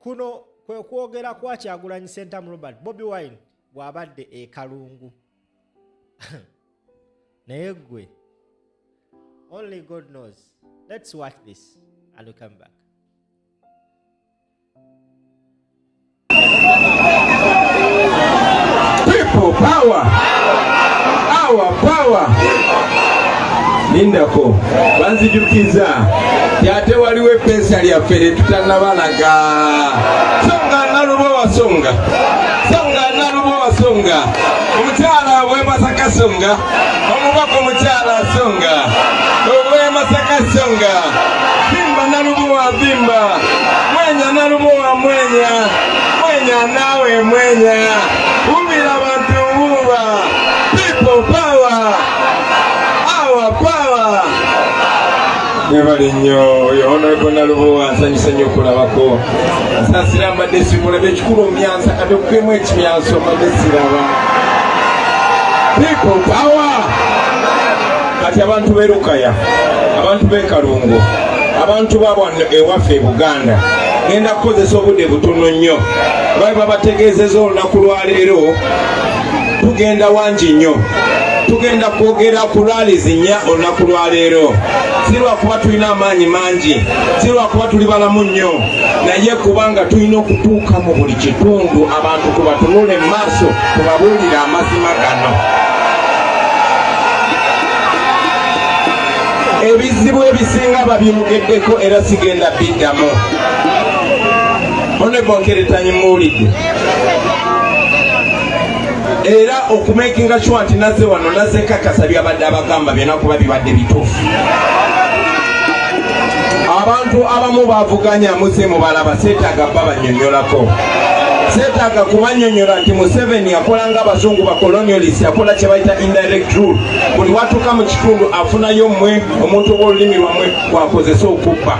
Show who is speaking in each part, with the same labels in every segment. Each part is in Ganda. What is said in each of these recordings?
Speaker 1: Kuno kwe kwogera kwa Kyagulanyi Ssentamu Robert Bobi Wine bw'abadde e Kalungu. Naye ggwe, only God knows. Let's watch this and we come back.
Speaker 2: People power. Our power. Lindako banzijukiza nti ate waliwo eppeesa lyaffe lye tutannabalaga. Songa Nalubowa songa, songa Nalubowa songa, omukyala w'e Masaka songa, omubaka omukyala songa, ow'e Masaka songa, Vimba Nalubowa vimba, mwenya Nalubowa mwenya, mwenya naawe mwenya, wubira abantu wuba, people power, our power. Mwebale nnyo. Oyo Honorable Nalubowa nsanyuse nnyo okulabako. Nsaasira mbadde sikulaba ekikulu omyansa kati okukemu ekimyanso mbadde siraba. People power. Kati abantu b'e Lukaya, abantu b'e Kalungu, abantu ba wano ewaffe e Buganda, ngenda kukozesa obudde butono nnyo. Bali babategeezeza olunaku lwa leero tugenda wangi nnyo, tugenda kwogera ku rallies nnya olunaku lwa leero. Si lwakuba tulina amaanyi mangi, si lwakuba tuli balamu nnyo, naye kubanga tulina okutuuka mu buli kitundu abantu tubatunule mu maaso tubabuulire amazima gano. Ebizibu ebisinga babyogeddeko era sigenda biddamu. Honorable Nkeretanyi muwulidde era okumakinga sure nti nazze wano nazze kakasa byabadde abagamba byonna kuba bibadde bituufu. Abantu abamu bavuganya muze mubalaba, seetaaga babanyonyolako, seetaaga kubanyonyola nti Museveni akola nga abazungu ba colonialist, akola kye bayita indirect rule. Buli watuuka mu kitundu afunayo mmwe omuntu oba olulimi lwammwe gwakozesa okubba.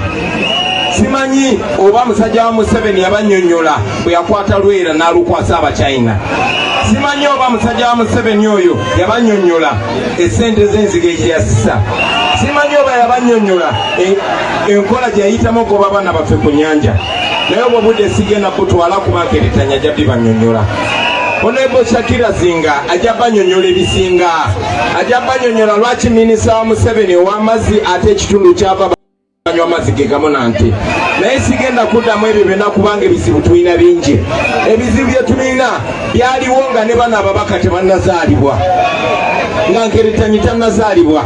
Speaker 2: Simanyi oba musajja wa Museveni yabanyonyola bwe yakwata Lwera n'alukwasa Abachina. Simanyi oba musajja wa Museveni oyo yabanyonyola esente z'enzige gye yasisa. Simanyi oba yabanyonyola enkola gye yayitamu okugoba abaana baffe ku nnyanja. Naye obwo obudde sigenda kutwala kuba nkeretanya ajja bibanyonyola. Honorable Shakira Zinga ajja banyonyola ebisinga, ajja banyonyola lwaki minisita wa Museveni ow'amazzi ate ekitundu kyava banywa amazzi ge gamu nante. Naye sigenda kuddamu ebyo byonna kubanga ebizibu tulina bingi. Ebizibu bye tulina byaliwo nga ne bano ababaka tebannazaalibwa, nga Nkeretanyi tannazaalibwa,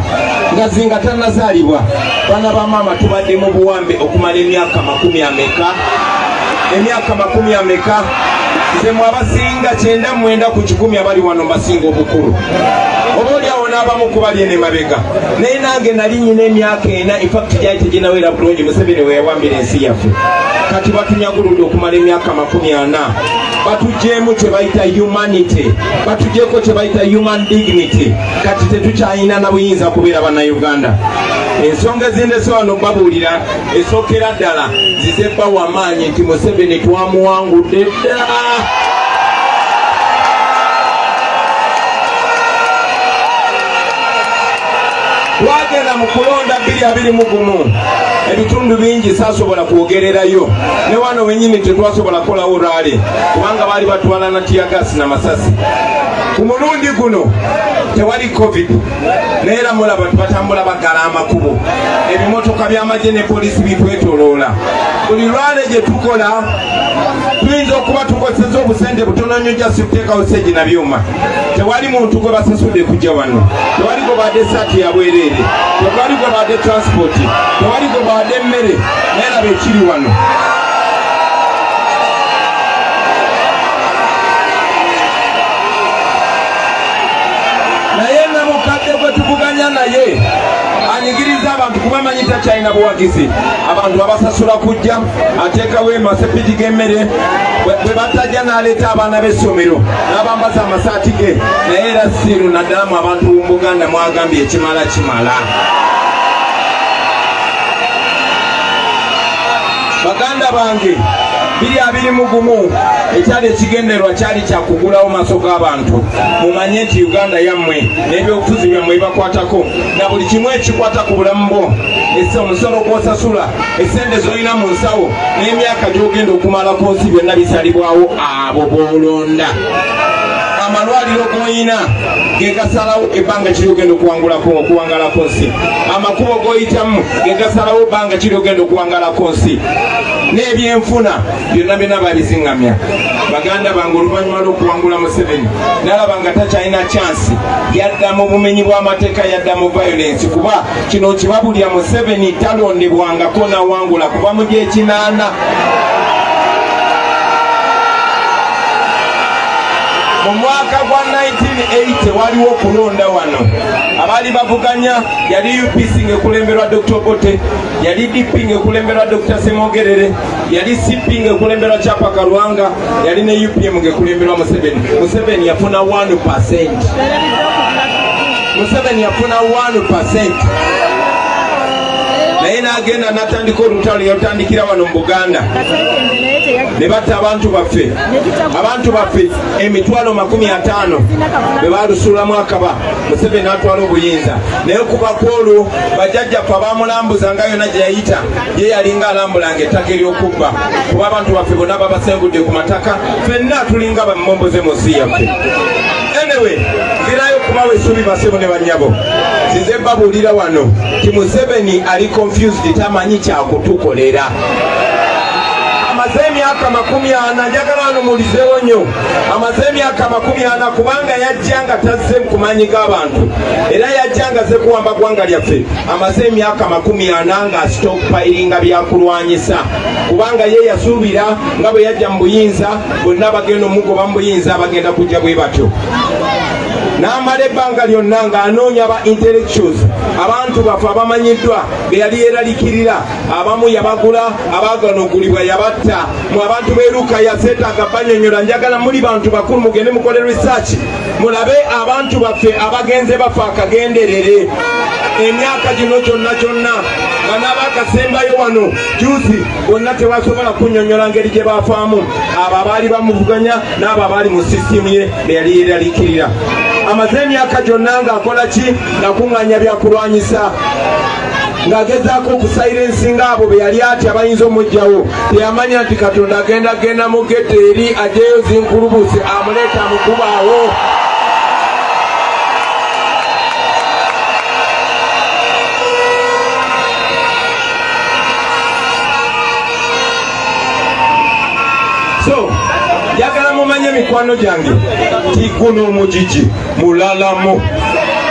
Speaker 2: nga Zinga tannazaalibwa. Bana ba maama tubadde mu buwambe okumala emyaka makumi ameka, emyaka makumi ameka. Nze mwe abasinga 99 ku 100 abali wano mbasinga obukulu, oba oliawo n'abamu kubali eno emabega. Naye nange nali nyina emyaka 4, infact gyali teginawera bulungi Museveni we yawambira ensi yaffe. Kati batunyaguludde okumala emyaka 40, batugyemu kye bayita humanity, batugyeko kye bayita human dignity. Kati tetukyalina na buyinza kubeera Bannayuganda. Ensonga ezindese wano babuulira esookera ddala nzize bba wamaanyi nti Museveni twamuwangudde dda. Twagenda mu kulonda 2021, ebitundu bingi saasobola kwogererayo, ne wano wenyini tetwasobola kukolawo rally kubanga baali batwala na tiyagasi na masasi. Ku mulundi guno tewali covid, naye era mulaba batambula baggala amakubo, ebimotoka by'amagye ne poliisi bitwetoloola. Buli lwale gye tukola tuyinza okuba tukozeseza obusente butono nnyo just kuteekawo segi na byuma. Tewali muntu gwe basasudde kujja wano, tewali gwe baadde esaati ya bwereere, tewali gwe baadde transport, tewali gwe baadde emmere, naye laba ekiri wano. Naye namukadde gwe tuvuganya naye anyigiriza abantu kuba manyi takyalina buwagizi. Abantu abasasula kujja, ateekawo emasepiti g'emmere, bwe batajja n'aleeta abaana b'essomero n'abambaza amasaati ge. Naye era siiru naddala mu abantu mu Buganda mwagambye ekimala kimala. Baganda bange, 2021 ekyali ekigendererwa kyali kya kugulawo maaso g'abantu mumanye nti Uganda yammwe n'ebyobufuzi byammwe bibakwatako na buli kimu ekikwata ku bulamu bwo, omusolo gw'osasula, essente z'olina mu nsawo n'emyaka gy'ogenda okumala ku nsi, byonna bisalibwawo abo b'olonda. Amalwaliro g'olina ge gasalawo ebbanga kiri ogenda okuwangala ku nsi, amakubo g'oyitamu ge gasalawo ebbanga kiri ogenda okuwangala ku nsi, n'ebyenfuna byonna byonna babiziŋŋamya. Baganda bange, oluvannyuma lw'okuwangula Museveni nalaba nga takyalina chance, yadda mu bumenyi bw'amateeka, yadda mu violence, kuba kino kibabulya, Museveni talondebwangako nawangula kuva mu gyekinaana. Mu mwaka gwa 1980 waliwo okulonda wano, abaali bavuganya yali UPC ng'ekulemberwa Dr Obote, yali DP ng'ekulemberwa Dr Semogerere, yali CP ng'ekulemberwa Chapa Kalwanga, yali ne UPM ng'ekulemberwa Museveni. Museveni yafuna 1%. Museveni yafuna 1%, naye n'agenda n'atandika olutalo. Yalutandikira wano mu Buganda ne batta abantu baffe, abantu baffe 500,000 be balusuulamu akaba. Museveni n'atwala obuyinza, naye kuva ku olwo bajjajjaffe abamulambuza nga yonna gye yayita ye yalinga alambulanga ettaka ery'okubba, kuba abantu baffe bonna babasengudde ku mataka, ffenna tulinga bamomboze mu nsi yaffe. Anyway, nzirayo kubawa essuubi, basebo ne bannyabo. Nzize babuulira wano ti Museveni ali confused, tamanyi kyakutukolera. Amaze emyaka 40, njagala wano mulizeewo nnyo, amaze emyaka 40, kubanga yajja nga tazze ku maanyi g'abantu, era yajja nga azze kuwamba ggwanga lyaffe. Amaze emyaka 40 nga stockpilinga byakulwanyisa, kubanga ye yasuubira nga bwe yajja mu buyinza bonna bagenda omugoba mu buyinza bagenda kujja bwe batyo. N'amala ebbanga lyonna ng'anoonya ba intellectuals, abantu baffe abamanyiddwa be yali yeeralikirira. Abamu yabagula, abaagana ogulibwa yabatta. Mu abantu b'eruka yaseetaaga banyonyola, njagala muli bantu bakulu mugende mukole research mulabe abantu baffe abagenze bafa akagenderere emyaka gino gyonna gyonna, nga n'abakasembayo wano juzi bonna tebasobola kunyonyola ngeri gye bafaamu, abo abaali bamuvuganya n'abo abaali mu sisitimu ye be yali yeeralikirira. Amaze emyaka gyonna ng'akola ki? Ng'akuŋŋaanya byakulwanyisa, ng'agezaako okusilencinga abo be yali atya bayinza omuggyawo. Teyamanya nti Katonda agenda genda mu ghetto eri ajeyo zinkulubuse amuleeta amukubaawo. So njagala mumanye, mikwano gyange, ti guno omugigi mulalamu.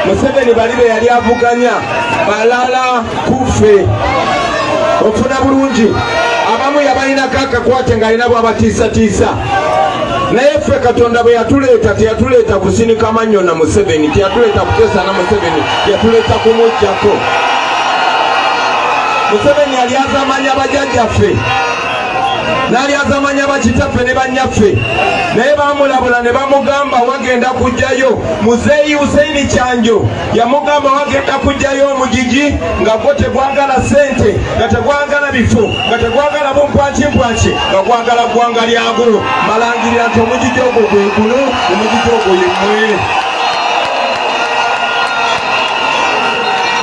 Speaker 2: Museveni bali be yali avuganya balala kuffe, ofuna bulungi, abamu yabalinako akakwate ng'alina bwabatiisatiisa, naye ffe Katonda bwe yatuleeta teyatuleeta kusinika mannyo na Museveni, teyatuleeta kuteesa na Museveni, yatuleeta kumuggyako. Museveni yali azamanya bajjajjaffe, n'alyazamanya bakitaffe ne bannyaffe, naye bamulabula ne bamugamba wagenda kujjayo Muzeeyi Huseini Kyanjo. Yamugamba wagenda kujjayo omugigi nga gwo tegwagala ssente, nga tegwagala bifo, nga tegwagala bumpwankimpwanki, nga gwagala ggwanga lyagwo. Malangirira nti omugigi ogwo gwe guno, omugigi ogwo yemmwe.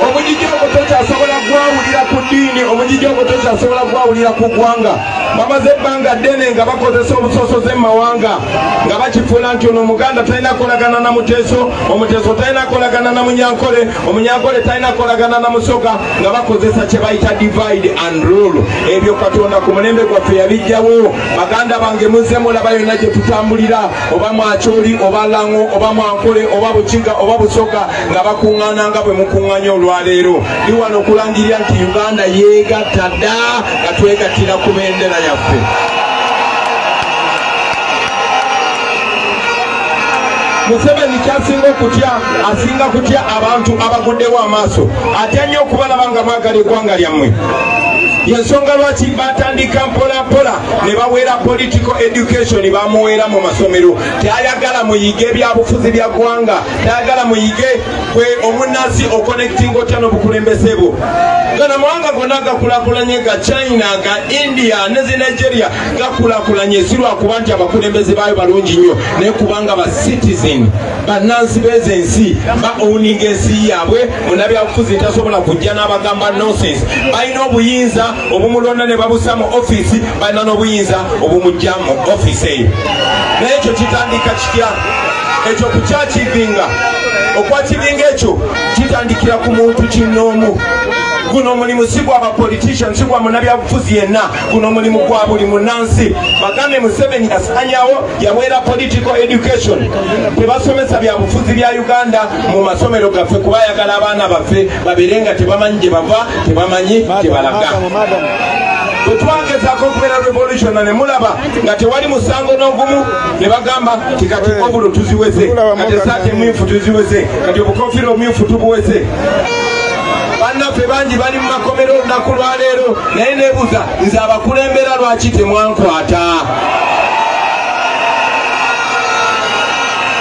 Speaker 2: Omugigi ogwo tokyasobola gwawulira ku ddiini, omugigi ogwo tokyasobola gwawulira ku ggwanga. Bamaze ebbanga ddene nga bakozesa obusosoze mu mawanga, nga bakifuula nti ono Omuganda talina kukolagana na Muteeso, Omuteeso talina kukolagana na Munyankole, Omunyankole talina kukolagana na Musoga, nga bakozesa kye bayita divide and rule. Ebyo Katonda ku mulembe gwaffe yabijjawo. Baganda bange, muzze mulaba yonna gye tutambulira, oba Mwacholi oba Lango oba Mwankole oba Bukiga oba Busoga, nga bakuŋŋaana nga bwe mukuŋŋaanya olwaleero. Ndi wano okulangirira nti Uganda yeegatta dda, nga twegattira ku bendera yaffe. Museveni kyasinga okutya, asinga kutya abantu abaguddewo amaaso. Atya nnyo okubalaba nga mwagala eggwanga lyammwe. Yensonga lwaki batandika mpola mpola. kyakola ne baweera political education, bamuweera mu masomero. Tayagala muyige ebyabufuzi bya ggwanga, tayagala muyige gwe omunnansi oconnectinga otya n'obukulembeze bwo. Gano amawanga gonna gakulakulanye, ga China, ga India ne zi Nigeria, gakulakulanye si lwakuba nti abakulembeze baayo balungi nnyo, naye kubanga ba citizen, bannansi b'ezo ensi, ba owninga ensi yaabwe. Munnabyabufuzi tasobola kujja n'abagamba nonsense. Balina obuyinza obumulonda ne babusa mu ofiisi, balina n'obuyinza obumujja mu ofiisi eyo. Naye ekyo kitandika kitya? Ekyo kukyachievinga, okwachievinga ekyo kitandikira ku muntu kinnoomu. Guno omulimu si gwa bapolitician, si gwa munnabyabufuzi yenna, guno omulimu gwa buli munnansi. Bagambe Museveni yasanyawo, yaweera political education. Tebasomesa byabufuzi bya Uganda mu masomero gaffe, kuba ayagala abaana baffe babeere nga tebamanyi gye bava, tebamanyi gye balaga. Bwe twagezaako okubeera revolution ne mulaba nga tewali musango n'ogumu, ne bagamba ti kati obulo tuziweze, kati esaati emyufu tuziweze, kati obukofiira obumyufu tubuweze. Bannaffe bangi bali mu makomero olunaku lwaleero, naye nebuuza nze abakulembera, lwaki temwankwata?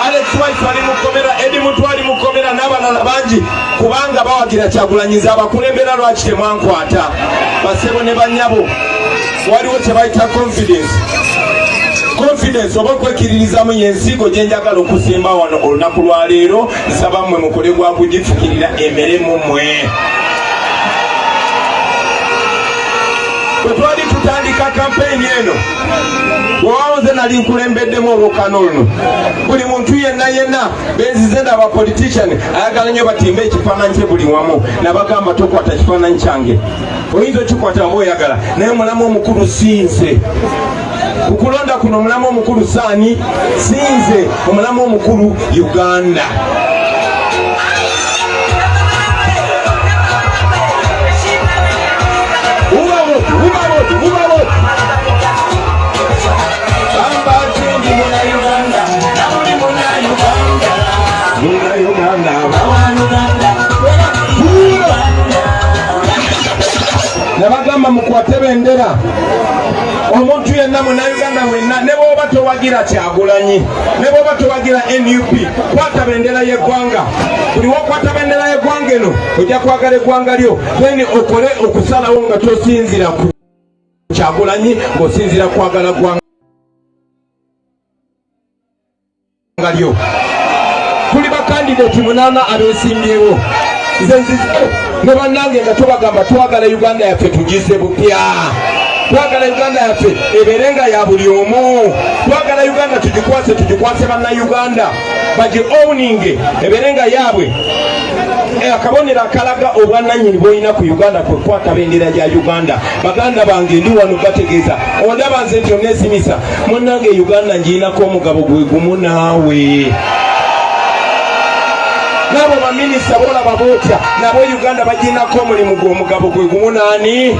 Speaker 2: Alex Waiswa ali mukomera, Eddie Mutwe ali mukomera n'abalala bangi kubanga bawagira Kyagulanyi. Nze abakulembera, lwaki temwankwata? Basebo ne banyabo, waliwo kye bayita confidence. Confidence oba okwekiririzamu yensigo gye njagala okusimba wano olunaku lwaleero. Nsaba mmwe mukole gwa kugifukirira emere mu mmwe. Bwe twali tutandika kampeyini eno, wewawo nze nali nkulembeddemu olwokano luno. Buli muntu yenna yenna benzize ndaba politician ayagala nnyo batimbe ekifaananyi kye buli wamu. Nabagamba, tokwata kifaananyi kyange, oyinza okikwata oba oyagala, naye omulamu omukulu sinze ku kulonda kuno. Omulamu omukulu saani? Sinze. Omulamu omukulu Uganda. Uba wote, uba wote. Gamba ndi muna Uganda, na buli muna Uganda. Muna Uganda. Uganda. Nabagamba mukwate bendera. Omuntu yenna munauganda wenna, ne bwoba towagira Kyagulanyi, ne bwoba towagira NUP, kwata bendera y'eggwanga. Buli wokwata bendera y'eggwanga eno, ojja kwagala eggwanga lyo, then okole okusalawo nga tosinzira ku Kyagulanyi, ng'osinzira kwagala ggwanga lyo. Tuli bakandidati 8 abeesimbyewo. Nze nzize ne bannange nga tubagamba twagala Uganda yaffe tugize bupya, twagala Uganda yaffe ebeere nga ya buli omu, twagala Uganda tugikwase, tugikwase bannayuganda bagi owninge, ebeere nga yaabwe. Akabonero akalaga obwannannyini bw'olina ku Uganda kwe kukwata bendera ya Uganda. Baganda bange, ndi wano bategeeza, ondaba nze nti oneesimisa munnange, Uganda ngirinako omugabo gwe gumu naawe. N'abo baminisita bolaba bootya nabo, Uganda bagirinako omulimu gw'omugabo gwe gumu naani.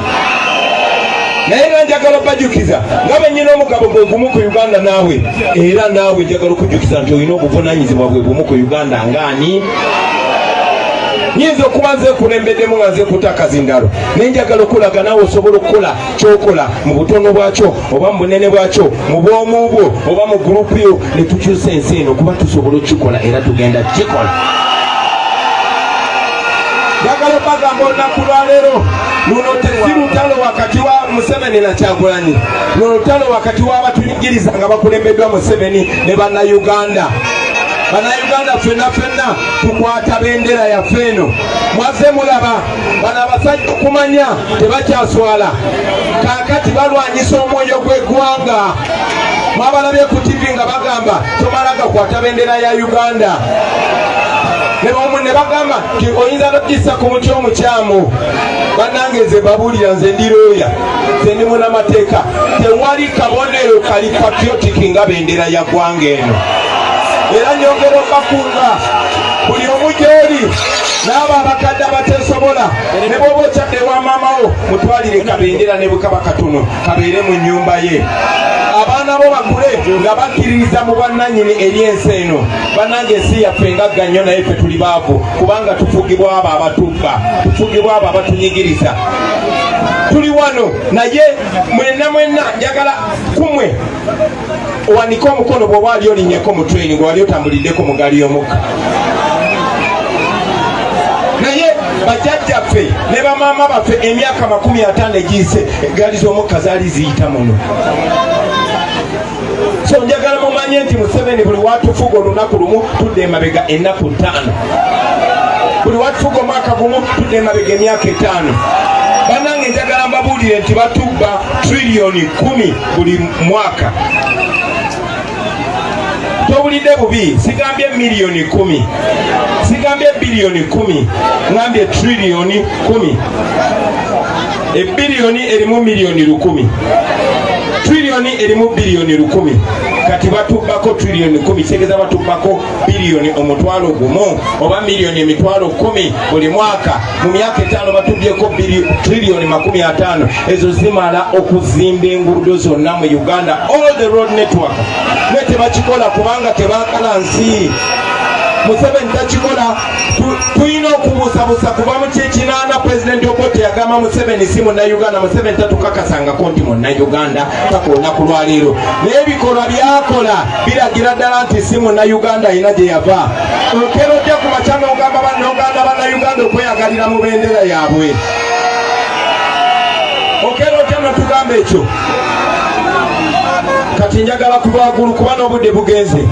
Speaker 2: Naye era njagala obajjukiza nga bennyina omugabo gwe gumu ku Uganda naawe, era naawe njagala okujjukiza nti olina obuvunanyizibwa bwe bumu ku Uganda ngaani. Nyinza okuba nze nkulembeddemu nga nze kutakaza endalo, naye njagala okulaga naawe osobola okukola kyokola mu butono bwakyo oba mu bunene bwakyo, mu bwomu bwo oba mu gurupu yo, ne tukyusa ensi eno, kuba tusobola okukikola era tugenda kukikola. Njagala obagamba olunaku lwaleero, luno tesi lutalo wakati wa Museveni na Kyagulanyi, luno lutalo wakati w'abatunyigiriza nga bakulembeddwa Museveni ne Bannayuganda. Bannayuganda ffenna ffenna tukwata bendera yaffe eno. Mwazze mulaba bano abasajja okumanya tebakyaswala, kaakati balwanyisa omwoyo gw'eggwanga. Mwabalabye ku TV nga bagamba tomala gakwata bendera ya Uganda, ne bagamba nti oyinza nogissa ku muti omukyamu. Bannange, nze babuulira, nze ndi looya, nze ndi munamateeka, tewali kabonero kali patriotic nga bendera ya ggwanga eno. Era nyongera obakunga buli omu gy'oli, n'abo abakadde abateesobola, ne bw'oba okyadde ewa maama wo, mutwalire kabendera ne bwe kaba katono, kabeere mu nnyumba ye. Abaana bo bakule nga bakkiririza mu bwannannyini eri ensi eno. Bannange, ensi yaffe ngagga nnyo, naye ffe tuli baavu kubanga tufugibwa abo abatubba, tufugibwa abo abatunyigiriza. Tuli wano naye mwenna mwenna njagala kumwe owanike omukono bw'oba wali olinyeko mu train, nga wali otambuliddeko mu gaali y'omukka. Naye bajjajjaffe ne bamaama baffe emyaka 50 egiyise eggaali z'omukka zaali ziyita muno. So njagala mumanye nti Museveni buli watufuga olunaku lumu tudda emabega ennaku 5, buli watufuga omwaka gumu tudda emabega emyaka 5. Bannange, njagala mbabuulire nti batubba triliyoni 10 buli mwaka. Towulidde bubi, sigambye miliyoni 10, sigambye biliyoni 10, ngambye triliyoni 10. Ebiliyoni erimu miliyoni 1000, triliyoni erimu biliyoni 1000. Kati batubbako triliyoni 10, kitegeeza batubbako biliyoni 10,000 oba miliyoni 10,000 buli mwaka. Mu myaka 5 batubbyeko triliyoni 50. Ezo zimala okuzimba enguudo zonna mu Uganda, all the road network. Ne tebakikola kubanga tebagala nsi. Museveni takikola. Tulina okubuusabuusa kuba mu kyekinaana Pulezidenti Obote yagamba Museveni si Munnayuganda. Museveni tatukakasangako nti Munnayuganda paka olunaku lwaleero, naye ebikolwa byakola biragira ddala nti si Munnayuganda, alina gye yava. Okera ojja ku makya n'ogamba bannoganda Bannayuganda okweyagalira mu bendera yaabwe. Okera otya notugamba ekyo? Kati njagala kulwagulu kuba n'obudde bugenze,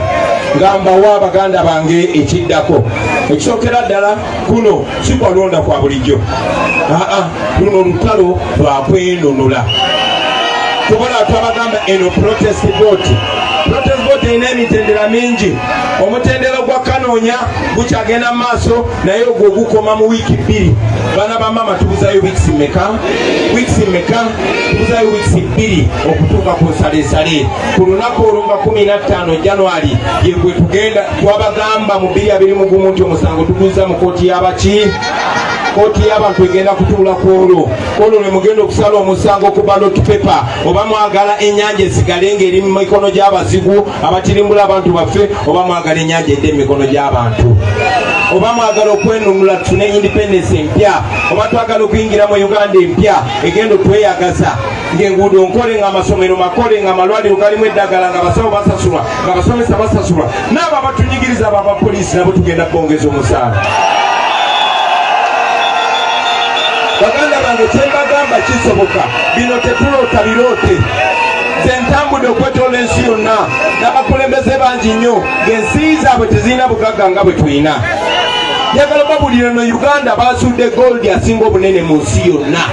Speaker 2: nga mbawa baganda bange ekiddako. Ekisookera ddala, kuno si kwalonda kwa bulijjo. Aa, luno lutalo lwakwenunula. Tubola twabagamba eno protest vote. Protest vote erina emitendera mingi. Omutendera gwa kanoonya gukyagenda mu maaso, naye ogwo gukoma mu wiiki 2. Baana ba maama, tubuzayo weeks meka? Weeks meka? Tubuzayo weeks 2 okutuuka ku nsalesale ku lunaku olwo nga 15 January yegwe tugenda. Twabagamba mu 2021 nti omusango tuguza mu kooti y'abaki, kooti y'abantu egenda kutuula ku olwo. Olwo lwe mugenda okusala omusango ku ballot paper, oba mwagala ennyanja esigale ng'eri mu mikono gy'abazigu abatirimbula abantu baffe, oba mwagala ennyanja edde mu mikono gy'abantu, oba mwagala okwenunula tufune independence empya, oba twagala okuyingira mu Uganda empya egenda otweyagaza ng'enguudo nkole, ng'amasomero makole, ng'amalwaliro galimu eddagala, ng'abasawo basasulwa, ng'abasomesa basasulwa, n'abo abatunyigiriza abo abapoliisi nabo tugenda kubongeza omusaala. Baganda bange, kyembagamba kisoboka. Bino tetuloota biroote. Nze ntambudde okwetoola ensi yonna n'abakulembeze bangi nnyo ng'ensi zaabwe tezirina bugagga nga bwe tulina. Njagala babulire no Uganda basudde gold asinga obunene mu nsi yonna,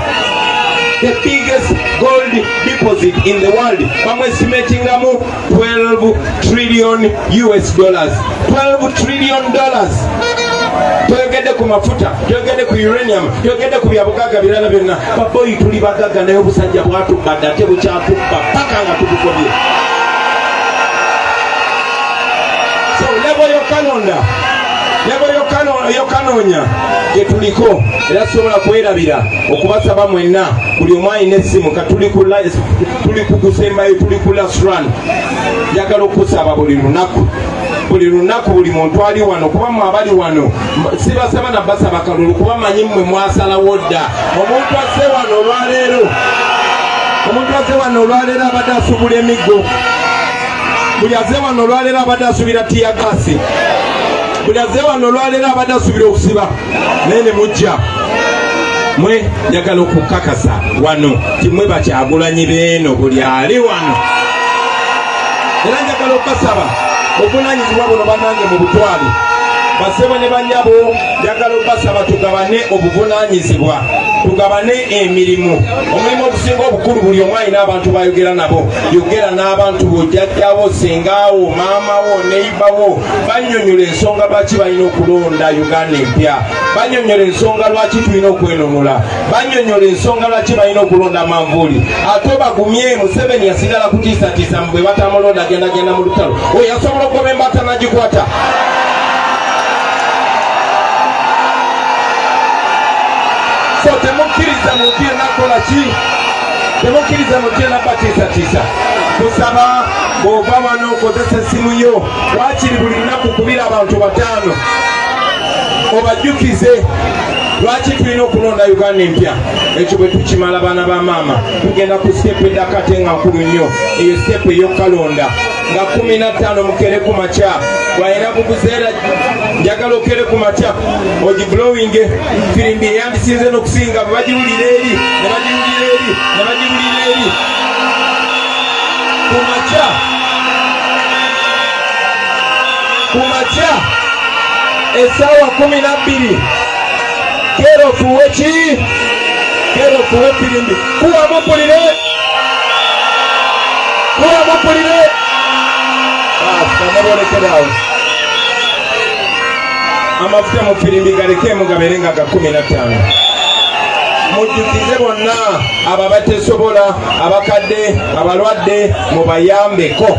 Speaker 2: the biggest gold deposit in the world. Bamwestimatingamu 12 trillion US dollars, 12 trillion dollars. Toyogedde ku mafuta, toyogedde ku uranium, toyogedde ku byabugagga birala byonna. Baboyi, tuli bagagga, naye obusajja bwatubadde ate bukyatubba paka nga tubugobye. So level yokalonda, level yokanoonya gye tuliko. Era tusobola kwerabira okubasaba mwenna, buli omu alina essimu. Ka tuli ku kusembayo, tuli ku last run. Njagala okusaba buli lunaku, buli lunaku, buli muntu ali wano, kuba mwe abali wano sibasaba nabasaba kalulu, kuba manyi mmwe mwasalawo dda. Omuntu azze wano olwaleero, omuntu azze wano olwaleero abadde asubula emiggo. Buli azze wano olwaleero abadde asubira tear gas. Buli azze wano olwaleero abadde asubira okusiba, naye ne mujja mwe. Njagala okukakasa wano timwe bakyagulanyi beeno buli ali wano. Era njagala okubasaba obuvunanyizibwa buno, bannange, mu butwale. Basebo ne banyabo, njagala okubasaba tugabane obuvunanyizibwa, tugabane emirimu. Omulimu ogusinga obukulu, buli omu alina abantu bayogera nabo. Yogera n'abantu bo, jjajjawo, sengaawo, maamawo, neibawo. Banyonyola ensonga lwaki balina okulonda Uganda empya, banyonyola ensonga lwaki tulina okwenunula, banyonyola ensonga lwaki balina okulonda manvuuli. Ate bagumye. Museveni yasigala kutiisatiisa bwe batamulonda agendagenda mu lutalo. Oyo asobola okugoba embaata nagikwata. So temukkiriza muntu yenna kukola ki, temukkiriza muntu yenna batiisatiisa. Kusaba bw'ova wano okozesa essimu yo, wakiri buli lunaku kubira abantu bataano obajjukize. Lwaki tulina okulonda Uganda empya? Ekyo bwe tukimala, baana ba maama, tugenda ku step eddako ate nga nkulu nnyo. Eyo step ey'okukalonda nga 15 mukere ku makya. Bwalina bubuzeera, njagala okere ku makya ogiblowinge firimbi eyandisinze n'okusinga, bwe bagiwulira eri ne bagiwulira eri ne bagiwulira eri ku makya, ku makya essaawa 12. Keera ofuuwe ki? Keera ofuuwe firimbi. Kuwa mupulire, kuwa mupulire. Kanabolekeraawo amafuta mu firimbi galekemu gabeere nga ga 15. Mujjukize bonna abo abatesobola, abakadde, abalwadde, mubayambeko,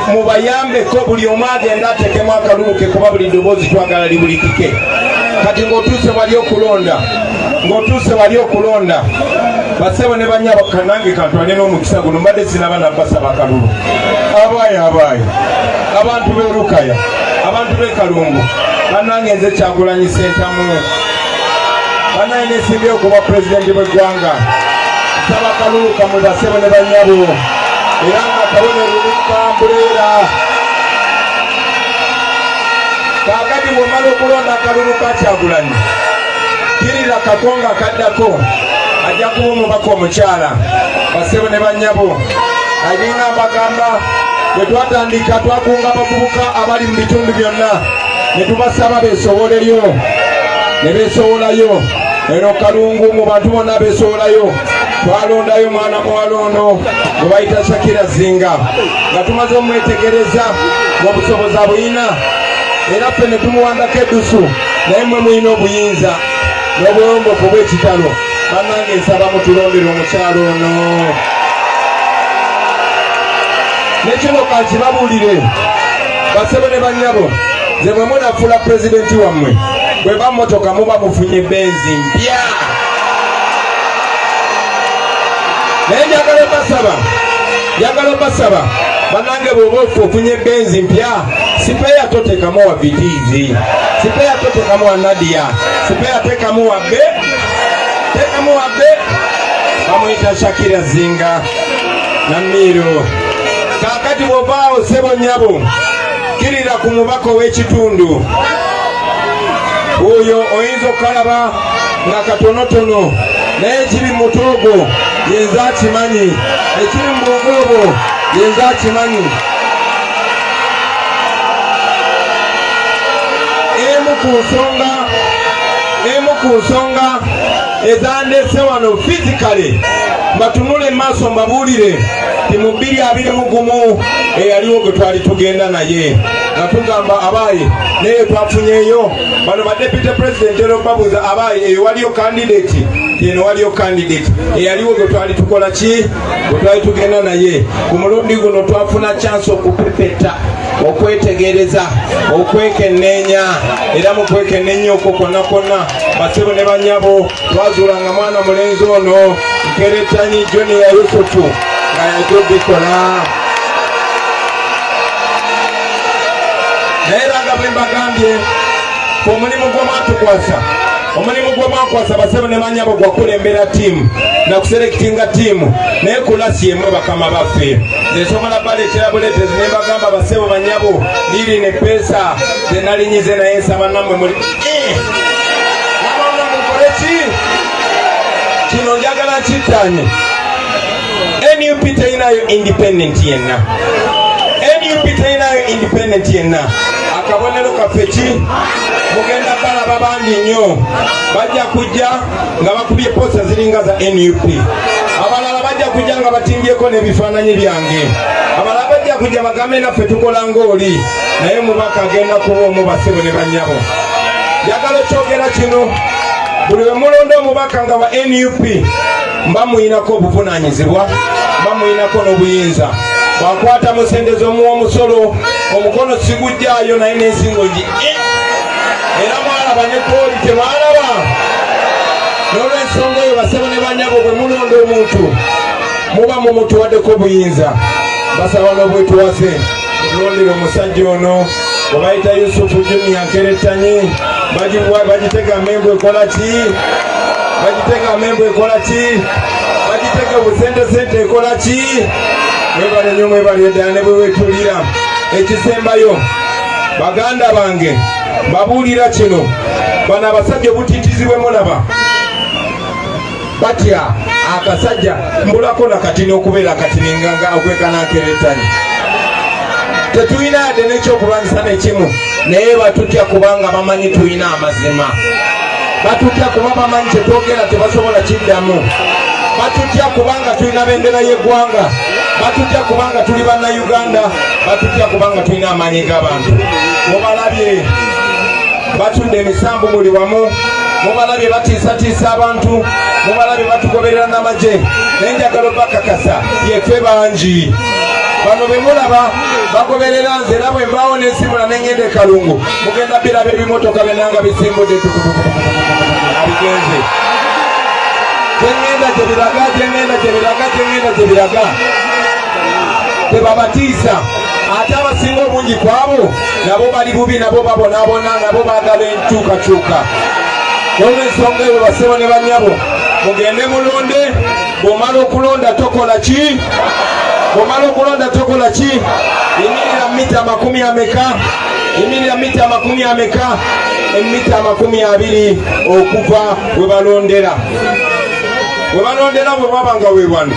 Speaker 2: mubayambeko. Buli omu agenda atekemu akalulu ke, kuba buli ddoboozi twagala libulikike. Kati ng'otuuse wali okulonda, ng'otuuse wali okulonda, basebo ne banyabo, kanange kantwane n'omukisa guno, mbadde sinaba nabbasaba akalulu. Abaayi, abaayi, abantu b'e Lukaya, abantu b'e Kalungu, bannange, nze Kyagulanyi Sentamu, bannange, nesimbye okuba pulezidenti bw'eggwanga. Nsaba akalulu kamwe, basebo ne banyabo, era nga akabonero kambuleera. Kaakati bw'omala okulonda akalulu ka Kyagulanyi, kirira Kakonga akaddako ajja kuba omubaka omukyala. Basebo ne banyabo, alinga mbagamba, bwe twatandika twakunga abavubuka abali mu bitundu byonna ne tubasaba beesowoleyo, ne beesowolayo. Eno Kalungu, mu bantu bonna beesowolayo, twalondayo mwana muwala ono gwe bayita Shakira Zinga, nga tumaze omwetegereza ng'obusobozi abuyina, era ffe ne tumuwandako eddusu. Naye mwe mulina obuyinza n'obuwombofu bw'ekitalo. Bannange, nsaba mutulondere omukyalo ono. Nekino kankibabuulire, basebo ne bannyabo, nze bwe munafuula pulezidenti wammwe, bwe ba motoka muba mufunye Benz mpya. Naye njagala obasaba, njagala obasaba, bannange, bw'oba ofu ofunye Benz mpya, spare toteekamu wa Vitz, spare toteekamu wa Nadia, spare teekamu wa be, teekamu wa be bamuyita Shakira Zinga Namiiro. Kaakati bw'ovaawo, ssebo, nnyabo, kirira ku mubaka ow'ekitundu oyo. Oyinza okukalaba nga katonotono, naye ekiri mu mutwe ogwo yenza akimanyi, ekiri mu bwongo obwo yenza akimanyi. Emu ku nsonga ezandeese wano physically, mbatunule maaso mbabuulire ti mu 2021 eyaliwo gwe twali tugenda naye nga tugamba abaayi, naye twafunyeeyo bano ba deputy president. Era babuuza abaayi, eyo waliyo candidate, eno waliyo candidate. Eyaliwo gwe twali tukola ki, gwe twali tugenda naye. Ku mulundi guno twafuna chance okupepeta, okwetegereza, okwekenneenya, era mu kwekenneenya okwo kwonna kwonna, basebo ne banyabo, twazuula nga mwana mulenzi ono Nkeretanyi Junior Yusufu nga yajja obikola. Naye era nga bwe mbagambye, omulimu gw'omwatukwasa, omulimu gw'omwakwasa, basebo ne banyabo, gwakulembera ttiimu nakuselectinga ttiimu, naye kulasi emwe bakama baffe. Nze nsobola baleetera buleetezi ne mbagamba, basebo banyabo, liirino epeesa ze nalinyize, naye nsaba nammwe muli nabona mukole ki. Kino njagala nkittanye: NUP terinayo independent yenna, NUP terinayo independent yenna. Akabonero kaffe ki? Mugenda balaba bangi nnyo bajja kujja nga bakubye poster ziringa za NUP, abalala bajja kujja nga batimbyeko n'ebifaananyi byange, abalala bajja kujja bagambe naffe tukola ng'oli, naye mubaka agenda kuba omu. Basebo ne bannyabo, njagala okyogera kino: buli we mulonda omubaka nga wa NUP, mba muyinako obuvunanyizibwa, mba muyinako n'obuyinza. Bwakwata mu sente z'omuwa omusolo, omukono sigujjaayo, naye n'ensingo gi era mwalaba ne kooli temwalaba. N'olwensonga eyo, basebo ne banyabo, bwe mulonda omuntu muba mumutuwaddeko obuyinza. Basaba n'obwetuwase mutulondere omusajja ono. Gwe bayita Yusufu Junior Nkeretanyi. Bagitega amenvu ekola ki? Bagitega amenvu ekola ki? Bagitega obusente sente ekola ki? Mwebale nnyo, mwebale ddala ne bwe wetulira. Ekisembayo, baganda bange, mbabuulira kino: bano abasajja obutiitizi bwe mulaba, batya akasajja mbulako nakatini okubeera akatini nga okwekana nkeretanyi. Tetulina yadde n'ekyokulwanyisa nekimu, naye batutya kubanga bamanyi tulina amazima. Batutya kuba bamanyi kyetwogera tebasobola kiddamu. Batutya kubanga tulina bendera y'eggwanga. Batutya kubanga tuli Bannayuganda. Batutya kubanga tulina amaanyi g'abantu. Mubalabye batudde emisambu buli wamu, mubalabye batiisatiisa abantu, mubalabye batugoberera n'amagye, naye njagala obakakasa yefe bangi. Bano be mulaba bagoberera nze, era bwe mbaawo nensimula nengenda e Kalungu, mugenda biraba ebimotoka byonna bisimbudde bigenze gyengenda gye biraga, gyengenda gye biraga, gyengenda gye biraga. Tebabatiisa. Ate abasinga obungi ku abo nabo bali bubi, nabo babonaabona, nabo baagala enkyukakyuka. N'olwensonga eyo, basebo ne bannyabo, mugende mulonde. Bw'omala okulonda tokola ki? Bw'omala okulonda tokola ki? Yimirira mita makumi ameka? Yimirira mita makumi ameka? Emita 20 okuva we balondera. We balondera bwe bwaba nga we wano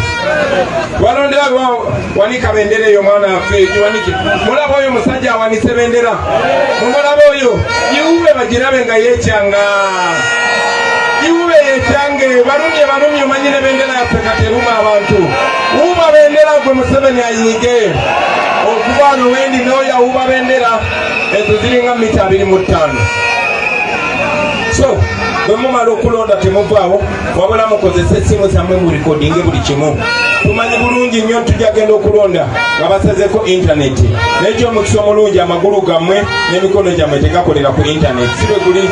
Speaker 2: balondera, wanika bendera eyo, mwana waffe, giwanike. Mulaba oyo omusajja awanise bendera? Mumulaba oyo? Giwube bagirabe nga yekyanga. Giwube yekyange. Balumye, balumye. Omanyi ne bendera yaffe kati eruma abantu. Wuba bendera gwe Museveni ayiige. Okuva wano wendi n'oyo awuba bendera, ezo ziringa mita 25. So bwe mumala okulonda temuvaawo, wabula mukozese essimu zammwe murecordinge buli kimu. Tumanyi bulungi nnyo tujja genda okulonda nga basazeko intaneti, naye kyomukisa omulungi amagulu gammwe n'emikono gyammwe tegakolera ku intaneti, si bwe guli?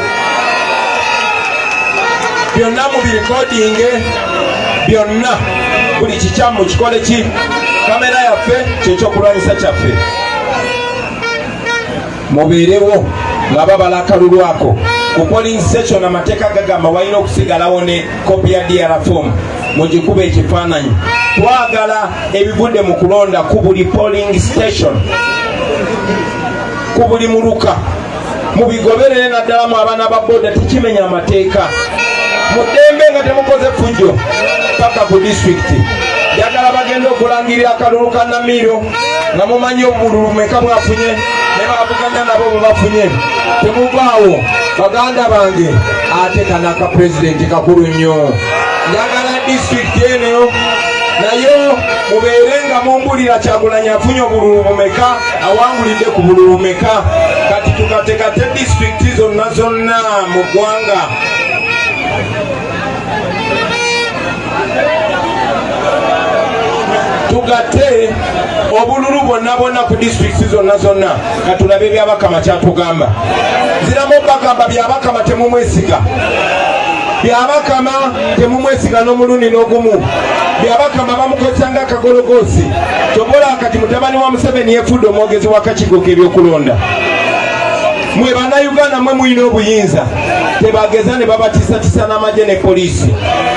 Speaker 2: Byonna mubirecordinge byonna, buli kikyamu kikole ki? Kamera yaffe kyekyokulwanyisa kyaffe. Mubeerewo nga babala akalulu ako ku polling station. Amateeka gagamba walina okusigalawo ne kopi ya DR form, mugikuba ekifaananyi. Twagala ebivudde mu kulonda ku buli polling station, ku buli muluka, mubigoberere. Naddala mu abaana ba boda, tekimenya amateeka, mu ddembe nga temukoze fujjo paka ku disitulikiti. Njagala bagenda okulangirira akalulu ka Namiiro nga mumanyi obululu meka bwafunye ne bavuganya nabo bwe bafunye. Temuvaawo, baganda bange. Ate kano aka pulezidenti kakulu nnyo. Njagala disitulikiti eno nayo mubeere nga mumbulira Kyagulanyi afunye obululu bumeka, awangulidde ku bululu bumeka. Kati tugategate disitulikiti zonna zonna mu ggwanga. Tugatte obululu bwonna bwonna ku disitulikiti zonna zonna, katulabe Byabakama kyatugamba. Nziramu bagamba, Byabakama temumwesiga. Byabakama temumwesiga n'omulundi n'ogumu. Byabakama bamukozesa nga akagologoosi. Kyobola kati mutabani wa Museveni yefudde omwogezi w'akakiiko k'ebyokulonda. Mwe Bannayuganda, mwe mulina obuyinza. Tebageza ne babatisatisa n'amagye ne poliisi.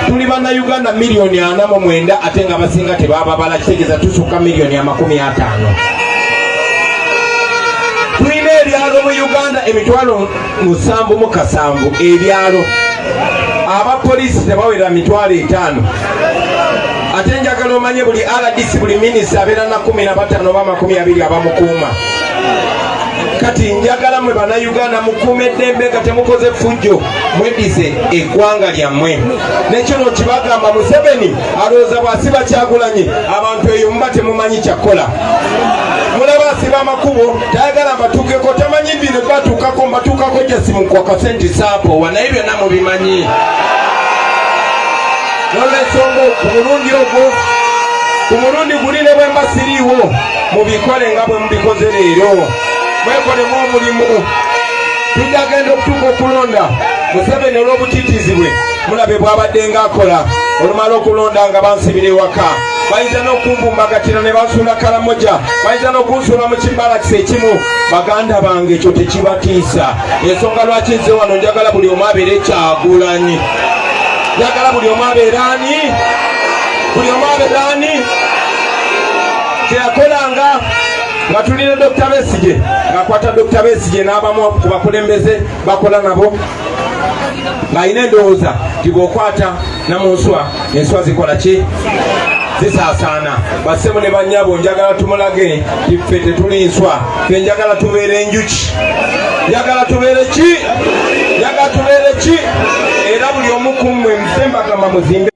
Speaker 2: Tuli Bannayuganda miliyoni 49, ate nga basinga tebababala, kitegeeza tusukka miliyoni 50. Tulina ebyalo mu Uganda 77,000 ebyalo. Abapoliisi tebawera 50,000. Ate njagala omanye buli RDC, buli minisita abeera na 15 oba 20 abamukuuma. Kati njagala mwe Bannayuganda mukuuma eddembe nga temukoze ffujjo, mweddize eggwanga lyammwe. Nekino kibagamba, Museveni alowooza bw'asiba Kyagulanyi abantu eyo muba temumanyi kyakkola. Mulaba asiba amakubo, tayagala mbatuukeko, tamanyi bino batuukako, mbatuukako jasimunkwa kasenti saapowa, naye byonna mubimanyi. Nolwensonga ku mulundi ogwo, ku mulundi guli, ne bwe mba siriiwo, mubikole nga bwe mubikoze leero. Mwekolemu omulimu. Tujja genda okutuuka okulonda. Museveni olw'obutiitiizi bwe mulabe bw'abadde ng'akola, olumala okulonda nga bansibira ewaka. Bayinza n'okumbumbagatira ne bansuula Karamoja, bayinza n'okunsuula mu kibalakisi ekimu. Baganda bange, ekyo tekibatiisa. Ensonga lwaki nze wano, njagala buli omu abeere Kyagulanyi. Njagala buli omu abeere ani? Buli omu abeere ani? Kyeyakolanga nga tulina Dr Besigye, ng'akwata Dr Besigye n'abamu ku bakulembeze bakola nabo, ng'alina endowooza nti bw'okwata namunswa, enswa zikola ki? Zisaasaana. Bassebo ne bannyabo, njagala tumulage nti ffe tetuli nswa. Ffe njagala tubeere enjuki. Njagala tubeere ki? Njagala tubeere ki? Era buli omu ku mmwe, nze mbagamba, muzimbe.